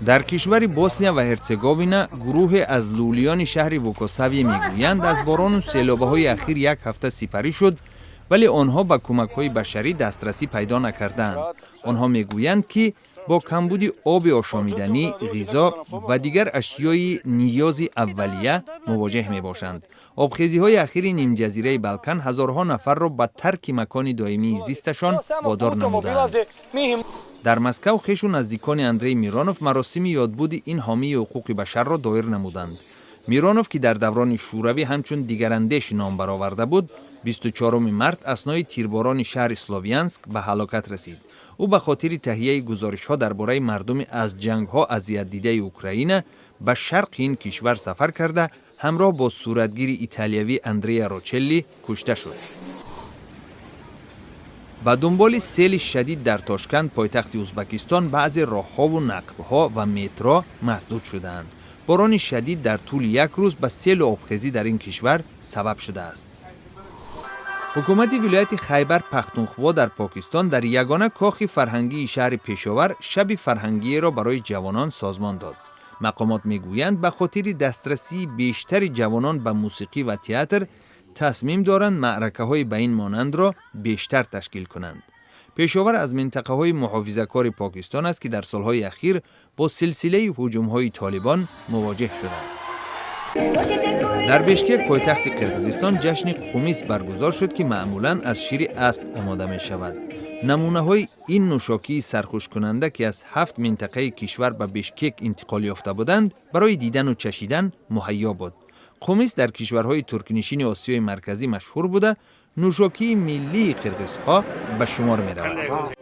Дар кишвари Босния ва Ҳерцеговина гурӯҳе аз лӯлиёни шаҳри Вукосавӣ мегӯянд, аз борону селобаҳои ахир як ҳафта сипарӣ шуд, вале онҳо ба кӯмакҳои башарӣ дастрасӣ пайдо накардаанд. Онҳо мегӯянд, ки бо камбуди оби ошомиданӣ, ғизо ва дигар ашёи ниёзи аввалия мувоҷеҳ мебошанд. Обхезиҳои ахири нимҷазираи Балкан ҳазорҳо нафарро ба тарки макони доимии зисташон водор намудаанд. Дар Москав хешу наздикони Андрей Миронов маросими ёдбуди ин ҳомии ҳуқуқи башарро доир намуданд. Миронов, ки дар даврони Шӯравӣ ҳамчун дигарандеш ном бароварда буд, 24 март аснои тирборони шаҳри Словянск ба ҳалокат расид. Ӯ ба хотири таҳияи гузоришҳо дар бораи мардуми аз ҷангҳо азиятдидаи Украина ба шарқи ин кишвар сафар карда, ҳамроҳ бо суратгири италиявӣ Андреа Рочелли кушта шуд. Ба дунболи сели шадид дар Тошканд, пойтахти Узбакистон, баъзе роҳҳову нақбҳо ва метро масдуд шудаанд. Борони шадид дар тӯли як рӯз ба селу обхезӣ дар ин кишвар сабаб шудааст. Ҳукумати вилояти Хайбар Пахтунхво дар Покистон дар ягона кохи фарҳангии шаҳри Пешовар шаби фарҳангиеро барои ҷавонон созмон дод. Мақомот мегӯянд, ба хотири дастрасии бештари ҷавонон ба мусиқӣ ва театр тасмим доранд маъракаҳои ба ин монандро бештар ташкил кунанд. Пешовар аз минтақаҳои муҳофизакори Покистон аст, ки дар солҳои ахир бо силсилаи ҳуҷумҳои Толибон мувоҷеҳ шудааст. Дар Бишкек, пойтахти Қирғизистон, ҷашни қумис баргузор шуд, ки маъмулан аз шири асп омода мешавад. Намунаҳои ин нӯшокии сархушкунанда, ки аз ҳафт минтақаи кишвар ба Бишкек интиқол ёфта буданд, барои дидану чашидан муҳайё буд. Қумис дар кишварҳои туркнишини Осиёи Марказӣ машҳур буда, нӯшокии миллии қирғизҳо ба шумор меравад.